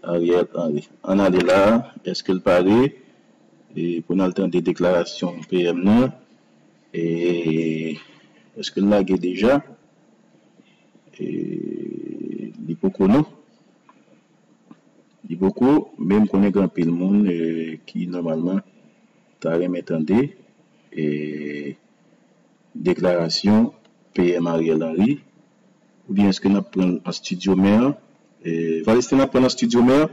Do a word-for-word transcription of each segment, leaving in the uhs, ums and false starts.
Ariel Henry. Ann ale la, èske l pare e, pou n al tande deklarasyon P M nan? E, èske l lage deja? E, li poko non. Li poko, men m konnen gen anpil moun e, ki nòmalman ta renmen tande e, deklarasyon P M Ariel Henry. Oubyen èske n ap pran l an estidyo men an? E, Valestin, n ap pran l an estidyo men an?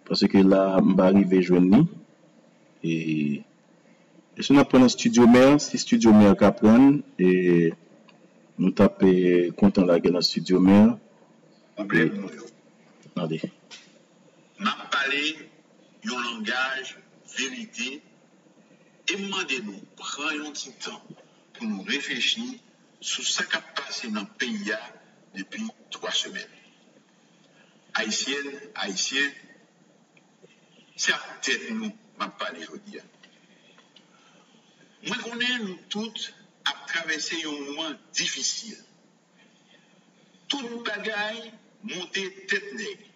Paske la, m pa rive jwenn li. E, èske n ap pran l an estidyo men an? Si estidyo men an ka pran l, e, nou t ap e, kontan lage l an estidyo men an. Pwoblèm nou yo. Tande. M ap pale yon langaj verite e m mande nou pran yon ti tan pou nou reflechi sou sa k ap pase nan peyi a depi twa semèn. Ayisyèn, Ayisyen, se ak tèt nou m ap pale jodi a. Mwen konnen nou tout ap travèse yon moman difisil. Tout bagay monte tèt nèg.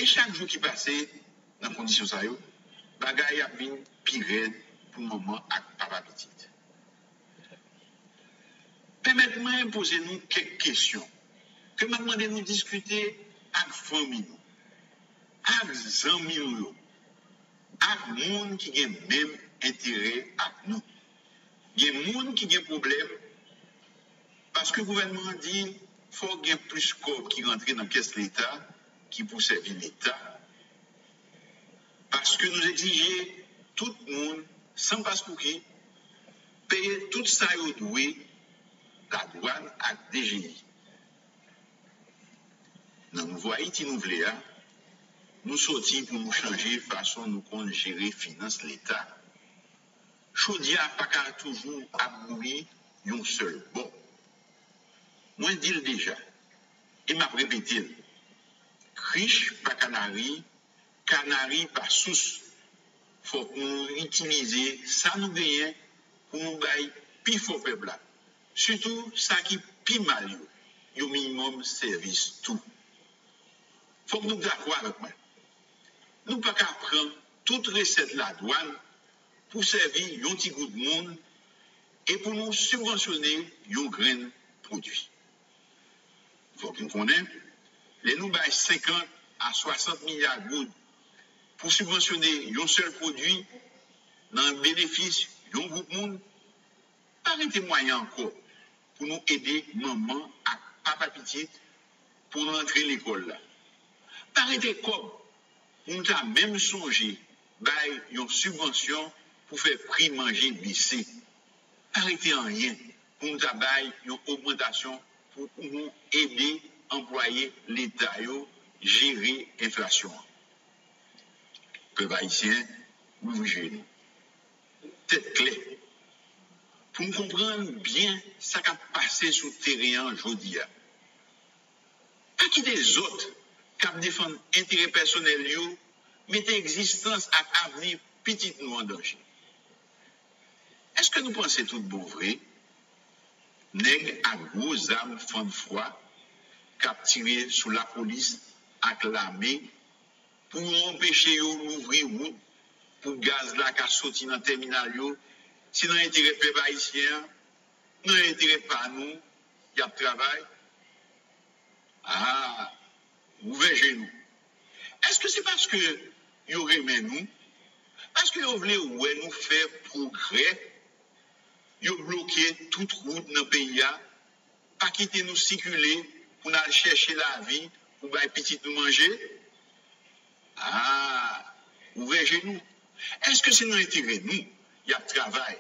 E chak jou ki pase nan kondisyon sa yo, bagay ap vin pi rèd pou manman ak papa pitit. Pèmèt mwen poze nou kèk kesyon ke m ap mande nou diskite ak fanmi nou, ak zanmi nou yo, ak moun ki gen menm enterè ak nou. Gen moun ki gen pwoblèm paske gouvènman an di fòk gen plis kòb ki rantre nan kès Leta ki pou sèvi Leta. Paske nou egzije tout moun, san paspouki, peye tout sa yo dwe ladwàn ak D G I. Nan nouvo Ayiti nou vle a, nou soti pou nou chanje fason nou konn jere finans Leta. Chodyè a pa ka toujou ap bouyi yon sèl bò. Mwen di l deja, e m ap repete l, krich pa kanari, kanari pa sous. Fòk nou itilize sa nou genyen pou nou bay pifò pèp la, sitou sa ki pi mal yo, yon minimòm sèvis tou. Fòk nou dakò avèk mwen. Nou pa ka pran tout resèt ladwàn pou sèvi yon ti gwoup moun e pou nou sibvansyone yon grenn pwodui. Fòk nou konnen, lè nou bay senkant a swasant milya goud pou sibvansyone yon sèl pwodui nan benefis yon gwoup moun, pa rete mwayen ankò pou nou ede manman ak papa pitit pou rantre lekòl la. Pa rete kòb pou nou ta menm sonje bay yon sibvansyon pou fè pri manje bese. Pa rete anyen pou nou ta bay yon ogmantasyon pou nou ede anplwaye Leta yo jere enflasyon an. Pèp ayisyen, louvri je nou. Tèt klè. Pou n konprann byen sa k ap pase sou teren an jodi a. Pa kite zòt k ap defann enterè pèsonèl yo mete egzistans ak avni pitit nou an danje. Èske nou panse tout bon vre nèg ak gwo zam fann fwa k ap tire sou lapolis ak lame pou yo anpeche yo louvri wout pou gaz la ka soti nan tèminal yo, se nan enterè pèp ayisyen an, nan enterè pa nou y ap travay? A, ouvè je nou. Èske se paske yo renmen nou? Paske yo vle wè nou fè pwogrè? Yo bloke tout wout nan peyi a, pa kite nou sikile pou n al chèche lavi pou bay pitit nou manje? A, ouvè je nou. Èske se nan enterè nou y ap travay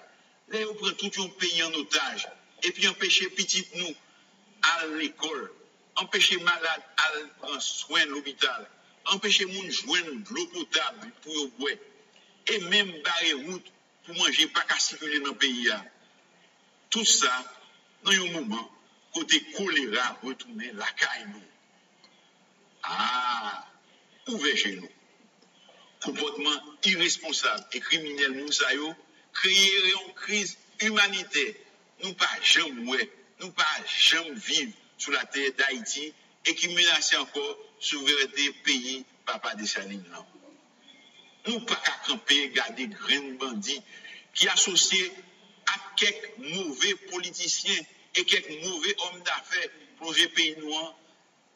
lè yo pran tout yon peyi an otaj epi anpeche pitit nou al lekòl, anpeche malad al pran swen lopital, anpeche moun jwenn dlo potab pou yo bwè, e menm bare wout pou manje pa ka sikile nan peyi a. Tout sa nan yon moman kote kolera retounen lakay nou. A, ouvè je nou. Konpòtman iresponsab e kriminèl moun sa yo kreye yon kriz imanitè nou pa janm wè, nou pa janm viv sou latè Dayiti e ki menase ankò souverènte peyi Papa Desalin lan. Nou pa ka kanpe gade grenn bandi ki asosye ak kèk move politisyen e kèk move òm dafè plonje peyi nou an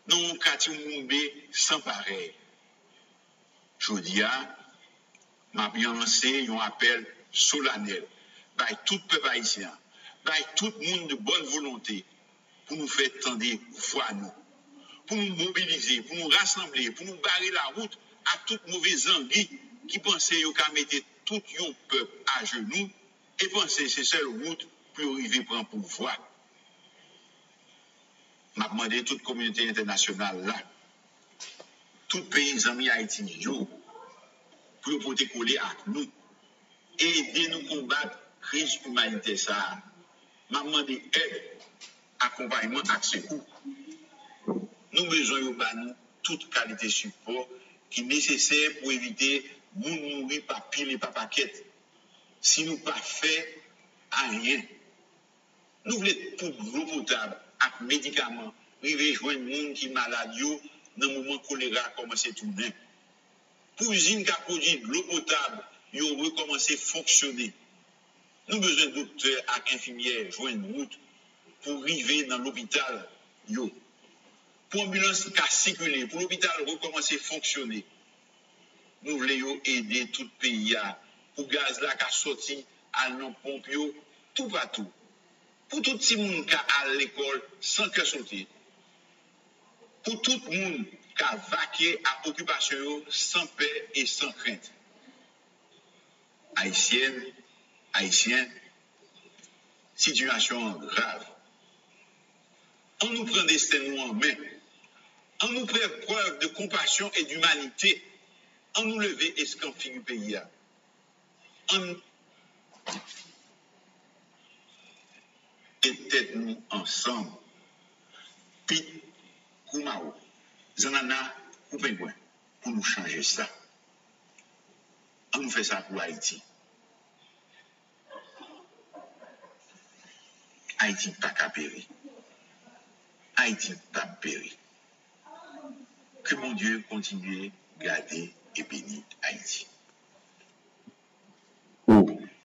nan yon katiwonbe san parèy. Jodi a, m ap lanse yon apèl solanèl bay tout pèp ayisyen an, bay tout moun de bòn volonte pou nou fè tande vwa nou, pou nou mobilize, pou nou rasanble, pou nou bare lawout a tout move zangi ki panse yo ka mete tout yon pèp ajenou e panse se sèl wout pou yo rive pran pouvwa. M ap mande tout kominote entènasyonal la, tout peyi zanmi Ayiti yo, pou yo pote kole ak nou, ede nou konbat kriz imanitè sa a. M ap mande èd, akonpayman ak sekou. Nou bezwen yo ba nou tout kalite sipò ki nesesè pou evite moun mouri pa pil e pa pakèt. Si nou pa fè ayen, nou vle pou dlo potab ak medikaman rive jwenn moun ki malad yo nan moman kolera kòmanse tounen. Pou izin k ap pwodui dlo potab yo rekòmanse fonksyone. Nou bezwen doktè ak enfimyè jwenn wout pou rive nan lopital yo. Pou anbilans ka sikile, pou lopital rekòmanse fonksyone. Nou vle yo ede tout peyi a pou gaz la ka sòti al nan ponp yo toupatou. Pou tout timoun ka al lekòl san kè sote. Pou tout moun ka vake a okipasyon yo san pè e san krent. Ayisyèn, Ayisyen, sitiyasyon an grav. Ann nou pran desten nou an men. Ann nou fè prèv de konpasyon e dimanite. Ann nou leve eskanp figi peyi a. Ann met tèt nou ansanm. Pit kou mawo, zannanna kou pengwen, pou nou chanje sa. Ann nou fè sa pou Ayiti. Ayiti pa ka peri. Ayiti p ap peri. Ke Bondye kontinye gade e beni Ayiti.